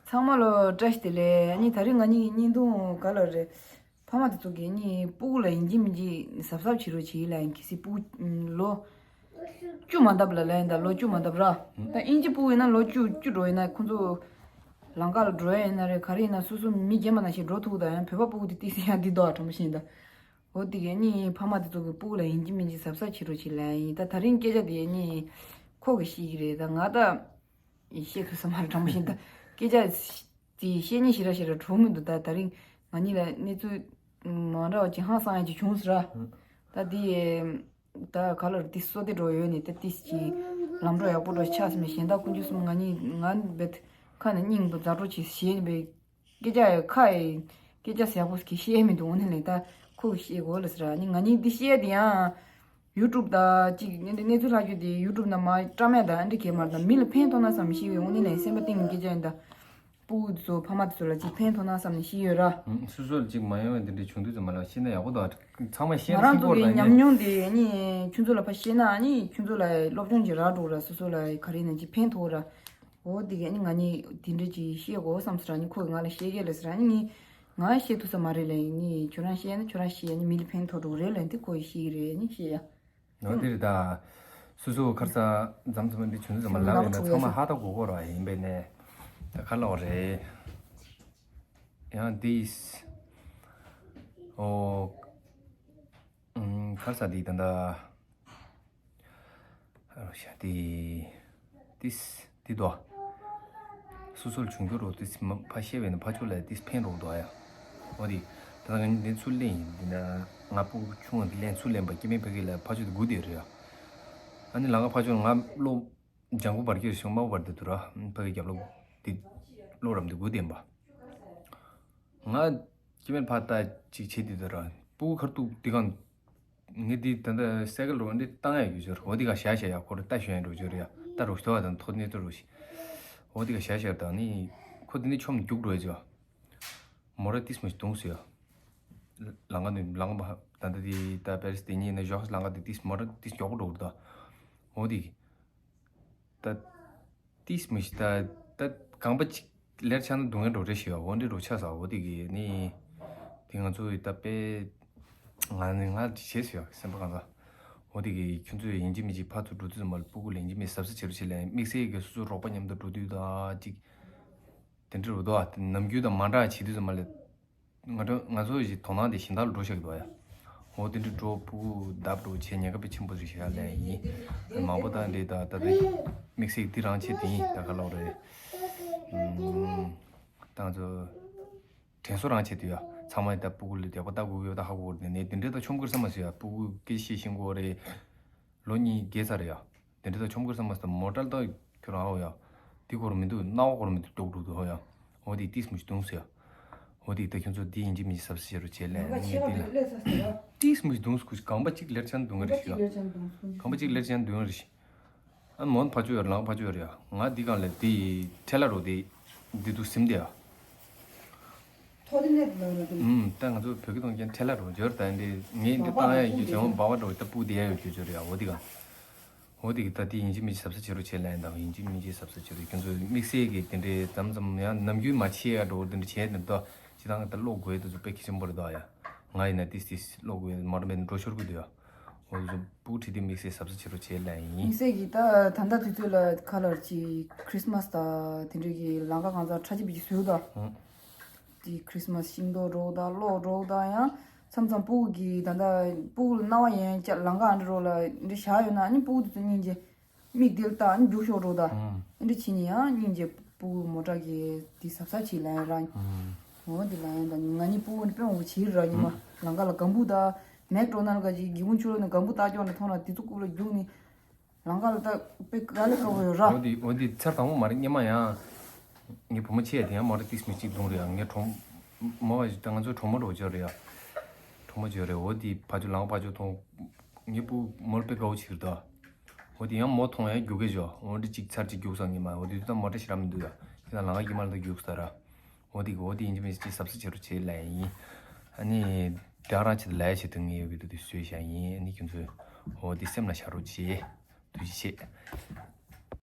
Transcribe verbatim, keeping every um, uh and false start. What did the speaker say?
ཚང་མ་ལ་བཀྲ་ཤིས་བདེ་ལེགས། ཨ་ནི་དེ་རིང་ང་གཉིས་བརྙན་ཐུང་ག་ལ་རེད། ཕ་མ་དེ་ཚོ་གིས་ཨ་ནི་སྤུ་གུ་ལ་ཡིན་གཅིག་མིན་གཅིག་གཟབ་གཟབ་བྱེད་རོགས་བྱེད་ལབ་ཡིན། གལ་སྲིད་སྤུ་གུ་ལོ་བཅུ་མ་འདབ་ལ་ལབ་ཡིན་ད། ལོ་བཅུ་མ་འདབ་ར། ད་དབྱིན་ཇི་སྤུ་གུ་ཡིན་ན་ལོ་བཅུ་བཅུ་འགྲོ་ཡིན་ན། ཁོང་ཚོ་ལམ་ཁ་ལ་འགྲོ་ཡ་ཡིན་ན་རེད། ག་རེ་ཡིན་ན་སོ་སོ་མི་རྒན་པ་ནང་བཞིན་འགྲོ་ཐུབ་ད། ཡང་བོད་པ་སྤུ་གུ་དེ་ཏི་སི་ཡང་འདི་འདུག་ཨ། དྲང་པོ་བཤད་ཡིན་ད། འོ་དེ་གས་ནི་ཕ་མ་དེ་ཚོ་གི་སྤུ་གུ་ལ་ཡིན་གཅིག་མིན་གཅིག་གཟབ་གཟབ་བྱེད་རོགས་བྱེད་ལབ་ཡིན། ད་དེ་རིང་སྐད་ཆ་དེ་ནི་ཁོ་གིས་བཤད་ཀྱི་རེད། ད་ང་ད་བཤད་ཐུབ་ས་མ་རེད། དྲང་པོ་བཤད་ཡིན་ད། སྐད་ཆ་དེ་བཤད་ཉེན་ཞེ་དྲག་ཞེ་དྲག་བྱུང་མི་འདུག་ད་དེ་རིང་ང་གཉིས་ལ་གནས་ཚུལ་མ་འདྲ་བ་ཅིག་ཧང་སང་ཡ་ཅིག་བྱུང་ཟེར་ར། ད་དེ་ད་ག་ལ་རེད། དེ་སོ་དེ་འགྲོ་ཡོད་ནི་ད་ཏི་སི་ཅིག་ལམ་འགྲོ་ཡག་པོ་འགྲོ་ཆགས་སོང་ནས། གཞན་དག་དཀོན་མཆོག་གསུམ་ང་གཉིས་ང་བེད་ཁ་ནས་སྙིང་པོ་ཛ་འགྲོ་ཅིག་བྱས་ནས་བེད། སྐད་ཆ་ཡི་ཁ་ཡི་སྐད་ཆ་ཟེར་པོ་གི་བཤད་མི་འདུག་འོ་ནི་ལས་ད་ཁོ་གི་བཤད་དགོས་ལ་ཟེར། ཨ་ནི་ང་གཉིས་འདི་བཤད་དེ་ཡང་ཡུ་ཊུབ་ད་ཅིག་གནས་ཚུལ་ལྷག་རྒྱུ་དེ་ཡུ་ཊུབ་ནང་མ་བཀྲམ་ཡ་ད་ཨ་འདྲི་གས་མ་རེད། ད་མི་ལ་ཕན་ཐོགས་ན་བསམ་བཤད་ཡོད། འོ་ནི་ལས་སེམས་པ་གཏིང་ནས་སྐད་ཆ་ཡིན་ད། སྤུ་གུ་ཚོ་ཕ་མ་དེ་ཚོ་ལ་ཅིག་ཕན་ཐོགས་ན་བསམ་ནས་བཤད་ཡོད་ར། ཨང་། སོ་སོ་ལ་ཅིག་མ་ཡོང་བའི་འདི་འདྲའི་བྱུང་དུས་ཙམ་པ་ལ་བཤད་ན་ཡག་པོ་འདུག་ཚང་མ་བཤད་ང་ན་རང་ཚོ་གི་ཉམས་མྱོང་དེ་ཨ་ནི་ཁྱོད་ཚོ་ལ་ཕར་བཤད་ན་ཨ་ནི་ཁྱོད་ཚོ་ལ་སློབ་སྦྱོང་ཅིག་རག་འགྲོ་ར། སོ་སོ་ལ་ག་རེ་ཡིན་ན་ཅིག་ཕན་ཐོགས་ར། འོ་དེ་གས་ནི་ང་གཉིས་དེ་འདྲ་ཅིག་བཤད་དགོས་བསམ་ཟེར། ཨ་ནི་ཁོ་གིས་ང་ལ་བཤད་གས་ལ་ཟེར། ཨ་ནི་ངས་ང་བཤད་ཐུབ་ས་མ་རེད་ལབ་ཡིན། ཁྱོད་རང་བཤད་ན་ཁྱོད་རང་བཤད། ཨ་ནི་མི་ལ་ཕན་ཐོགས་འགྲོ་གི་རེད་ལབ་ཡིན་དེ་ཁོ་གིས་བཤད་ཀྱི་རེད། ཨ་ནི་བཤད་ཡ། ནོར་འདིར་ད་སོ་སོ་ཁར་ས་མཚམས་མཚམས་འདི་ཆུང་ཆུང་ཙམ་མ་ལབ་ཡོད་ན་ཚང་མ་ཧ་ད་གོ་གོ་ར་ཡིན་པས་ནས། ད་ག་ལབ་རེད། ཡང་འདིས་ཨོ་ཁར་ས་འདི་ད་ད་རོ་ཤ་འདི་འདིས་འདི་དོ། སོ་སོར་བྱུང་རྒྱུ་རོ་འདིས་ཕ་ཤེས་བས་ན་ཕ་ཆོས་ལ་འདིས་ཕན་རོགས་དོ་ཡ། འོ་འདི་ད་ང་འདི་ཚུར་ལེན་ཡིན། འདི་ན་ང་སྤུ་གུ་ཆུང་བ་འདི་ལེན་ཚུར་ལེན་པ་སྐྱེ་དམན་ཕ་གི་ལ་ཕ་ཆོས་འདི་དགུ་དེ་རེད་ཡ། ཨ་ནི་ལ་ང་ཕ་ཆོས་ང་བློ། ལྗང་ཁུ་བར་གྱི་ཞིང་དམར་པོ་བར་དུ་དུ་ར། ཕ་གི་རྒྱབ་ལོགས་དེ་གློག་རམ་དེ་དགུ་ལྡན་པ། ང་སྐྱེ་དམན་ཕ་ལྟ་ཅིག་བྱེད་དེ་དུ་ར། སྤུ་གུ་ཁར་ཐུག་དེ་གང་། ངས་དེ་ད་ལྟ་སའི་ཀལ་རོ་འདི་བཏང་ཡ་ཡོད་ཟེར། འོ་དེ་ག་བཞག་བཞག་ཡ། ཁོ་རེ་ལྟ་ཞོན་ཡ་འགྲོ་ཅོ་རེ་ཡ། ལྟ་རོ་ཞོ་བ་དང་ཐོ་ནས་ཏོ་རོ་ཞིག་འོ་དེ་ག་བཞག་བཞག་དང་ནི་ཁོ་དེ་ནི་ཆོམ་རྒྱུག་འགྲོ་ཡ་ཅོ། མོ་ར་ཏིས་མོ་ཞིག་དུང་སོ་ཡ། ལང་ཀ་ནི་ལང་ཀ་ད་ལྟ་དེ་ད་པེ་རི་སི་དེ་ཉིད་ནི་ཞོགས་ལང་ཀ་དེ་ཏིས་མོ་ར་ཏིས་མགྱོགས་པོ་འགྲོ་གི་རེད་ད། འོ་དེ། ད། ཏིས་མི་ཤི་ད། ད་རྐང་པ་གཅིག་ལེར་ཆགས་ན་སྡུག་བསྔལ་འགྲོ་རེ་ཞིག་ཡོད། འོ་འདྲ་འགྲོ་ཆགས་ས། འོ་དེ་གི་ནི། དེ་ང་ཚོ་ཡི་ད་དཔེ། ང་ནི་ང་ཅི་བྱས་སོ་ཡ་སེམས་པ་གང་ས། འོ་དེ་གི་ཁྱོད་ཚོ་ཡིན་གཅིག་མིན་གཅིག་ཕར་ཚུར་འགྲོ་དུས་ཙམ་པ་ལ་སྤུ་གུ་ལ་ཡིན་གཅིག་མིན་གཅིག་གཟབ་གཟབ་བྱེད་རོགས་བྱེད་ལ་དམིགས་བསལ་གི་སོ་སོའི་རོགས་པ་མཉམ་དུ་འགྲོ་དུས་ད་ཅིག་དེ་འདྲ་རུ་འདུག་ཨ། དེ་ནམ་རྒྱུན་དང་མ་འདྲ་བ་བྱེད་དུས་ཙམ་པ་ལ། ང་ཚོ་ང་ཚོ་ཞིག་དོ་སྣང་དེ་གཞན་དག་ལ་འགྲོ་ཤག་གི་འདུག་ཡ། འོ་དེ་འདྲ་འགྲོ་སྤུ་གུ་བརྡབ་འགྲོ་བྱས་ཉེན་ཁ་དཔེ་ཆེན་པོ་རེད་ཤག་ལབ་ཡིན། མང་པོ་དང་འདྲེ་ད་ད་དེ་དམིགས་བསལ་འདི་རང་ཆེད་དེ་ཡིན་ད་ག་ལོག་རེད། ཨུམ། ད་ང་ཚོ་དྲན་གསོ་རང་ཆེད་དུ་ཡ། ཚང་མ་ད་སྤུ་གུ་ལ་དེ་པ་ལྟ་དགོས་ཡོད་ད་ཧ་གོ་རེད་ནས་དེ་འདྲ་ད་ཆོམ་ཀིར་ས་མ་ཟེར་ཡ། སྤུ་གུ་སྐད་ཤེས་ཤེས་གོ་རེད། ལོ་གཉིས་བརྒྱད་ཚར་རེད་ཡ། དེ་འདྲ་ད་ཆོམ་ཀིར་ས་མ་ཟེར་མོ་ཊ་ད་ཁྱོད་རང་ཨོ་ཡ། དེ་སྐོར་མི་འདུག་སྣང་བ་སྐོར་མི་འདུག་ལྡོག་འགྲོ་འདུག་ཧོ་ཡ། འོ་དེ་ཏིས་མི་ཤི་དུང་སོ་ཡ། འོ་དེ་ད་ཁྱོད་ཚོ་དེ་ཡིན་གཅིག་མིན་གཅིག་གཟབ་གཟབ་བྱེད་རོགས་བྱེད་ལན་ངས་དེ་ལ། ཏིས་མི་ཤི་དུང་སོ་ཁུ་རྐང་པ་གཅིག་ལེར་ཆགས་ན་སྡུག་བསྔལ་རེད་ཤི་ཡ། རྐང་པ་གཅིག་ལེར་ཆགས་ན་སྡུག་བསྔལ་རེད་ཤི། ཨ་མོན་ཕ་ཆོས་ཡོད་རེད་ལང་ཕ་ཆོས་ཡོད་རེད་ཡ། ང་འདི་གང་ལས་དེ་ཁྲེ་ལ་རོ་དེ་འདི་དུ་སིམ་དེ་ཡ། ཐོ་དེ་ནས་ལ་ར་དེ། ཨུམ། ད་ང་ཚོ་བོད་སྐད་གཏོང་མཁན་ཁྲེ་ལ་རོ་འབྱོར་ད་འདི་ངས་འདི་བཏང་ཡ་ཡོད་ཀྱི་བྱུང་བ་བ་འགྲོ་ད་སྤུ་དེ་ཡ་ཡོད་ཀྱི་འབྱོར་ཡ། འོ་དེ་གང་། འོ་དེ་གི་ད་དེ་ཡིན་གཅིག་མིན་གཅིག་གཟབ་གཟབ་བྱེད་རོགས་བྱེད་ལན་དང་ཡིན་གཅིག་མིན་གཅིག་གཟབ་གཟབ་བྱེད་རོགས། ཁྱོད་ཚོ་དམིགས་བསལ་གི་དེ་འདྲའི་མཚམས་མཚམས་ཡང་ནམ་རྒྱུན་མ་བྱེད་ཡ་འགྲོ་དེ་འདྲ་བྱས་ནས་ད་ཅི་ད་ང་ད་ཀློག་དགོས་དེ་ཚོ་དཔེ་གལ་ཆེན་པོ་རེད་ད་ཡ། ང་ཡིན་ན་ཏིས་ཏིས་ཀློག་དགོས་མ་རེད་མེད་འགྲོ་ཤོར་གི་འདུག་ཡ། འོ་ཚོ་སྤུ་གུ་ཁྲིད་དེ་དམིགས་བསལ་གཟབ་གཟབ་བྱེད་རོགས་བྱེད་ལན་ཡིན། དམིགས་བསལ་གྱི་ད་ད་ལྟ་དུས་ཚོད་ལ་ཁ་ལར་གྱི་ཁྲིས་མ་སི་ད་དེ་འདྲའི་གི་ལང་ཀ་གང་ཚང་ཁྲ་ཆིབ་ཀྱི་བཟོས་ད། ཧུང་། དེ་ཁྲིས་མ་སི་ཤིང་ཏོག་རོགས་ད་གློག་རོགས་ད་ཡང་མཚམས་མཚམས་སྤུ་གུ་གི་ད་ད་སྤུ་གུ་ལ་རྣ་བ་ཡན་ལྕག་ལང་ཀ་ཨ་འདྲ་རོགས་ལ་འདྲ་བཞག་ཡོད་ན་ཨ་ནི་སྤུ་གུ་དེ་ཚོ་སྙིང་རྗེ། མིག་དེ་ལ་ལྟ་ཨ་ནི་རྒྱུག་ཤོག་རོགས་ད། ཧུང་། ཨ་འདྲ་བྱེད་ནི་ཡང་སྙིང་རྗེ་སྤུ་གུ་མོ་ཊ་གི་དེ་གཟབ་གཟབ་བྱེད་ལན་ར། ཧུང་། འོ་དེ་ལ་ཡང་ད་ང་གཉིས་སྤུ་གུ་ནི་དཔོན་འོ་བྱེད་ར་ཉི་མ། ཧུང་། ལང་ཀ་ལ་སྒམ་བུ་ད་མེག་ཌོ་ནལ་ག་ཅིག་སྒེའུ་ཁུང་ཕྱོགས་ནས་སྒམ་བུ་ལྟ་ཀྱོག་ནས་མཐོང་ར་དེ་ཚོ་རྐུབ་ལ་རྒྱུག་ནི། ལང་ཀ་ལ་ད་དཔེ་དཀའ་ལས་ཁག་པོ་ཡོད་ར། འོ་དེ་འོ་དེ་ཚར་དང་པོ་མ་རེད་སྔོན་མ་ཡང་། ངའི་བུ་མོ་ཆེ་དེ་ཡང་མོ་ཊ་ཏིས་མི་གཅིག་བརྡུངས་རེད་ཡ། ངའི་གྲོགས་མོ་བ་ཞིག་ད་ང་ཚོའི་གྲོགས་མོ་འགྲོ་བྱོས་རེད་ཡ། གྲོགས་མོ་བྱོས་རེད། འོ་དེ་ཕ་ཆོས་ལང་ཀ་ཕ་ཆོས་མཐོང་། ངའི་བུ་མོ་ལ་དཔེ་དགའ་བོ་བྱེད་ཀྱི་རེད་ད། འོ་དེ་ཡང་མོ་མཐོང་ཡ་རྒྱུག་གི་བྱོས། འོ་འདྲ་གཅིག་ཚར་གཅིག་རྒྱུག་སོང་ངས་མ། འོ་དེ་དུས་ད་མོ་ཊ་ཞེ་དྲག་མི་འདུག་ཡ། ཁྱེད་ད་ལང་ཀ་གི་མ་ལ་ད་རྒྱུག་ས་ར། འོ་དེ་གི་འོ་དེ་ཡིན་གཅིག་མིན་གཅིག་གཟབ་གཟབ་བྱེད་རོགས་བྱེད་ལན་ཡིན། ཨ་ནི། དེ་རང་ཆེད་དུ་ལན་ཆེད་དུ་ངའི་བི་ཌིའོ་དེ་བཟོས་བཞག་ཡིན། ཨ་ནི་ཁྱོད་ཚོས་འོ་དེ་སེམས་ལ་བཞག་རོགས་བྱེད། ཐུགས་རྗེ་ཆེ།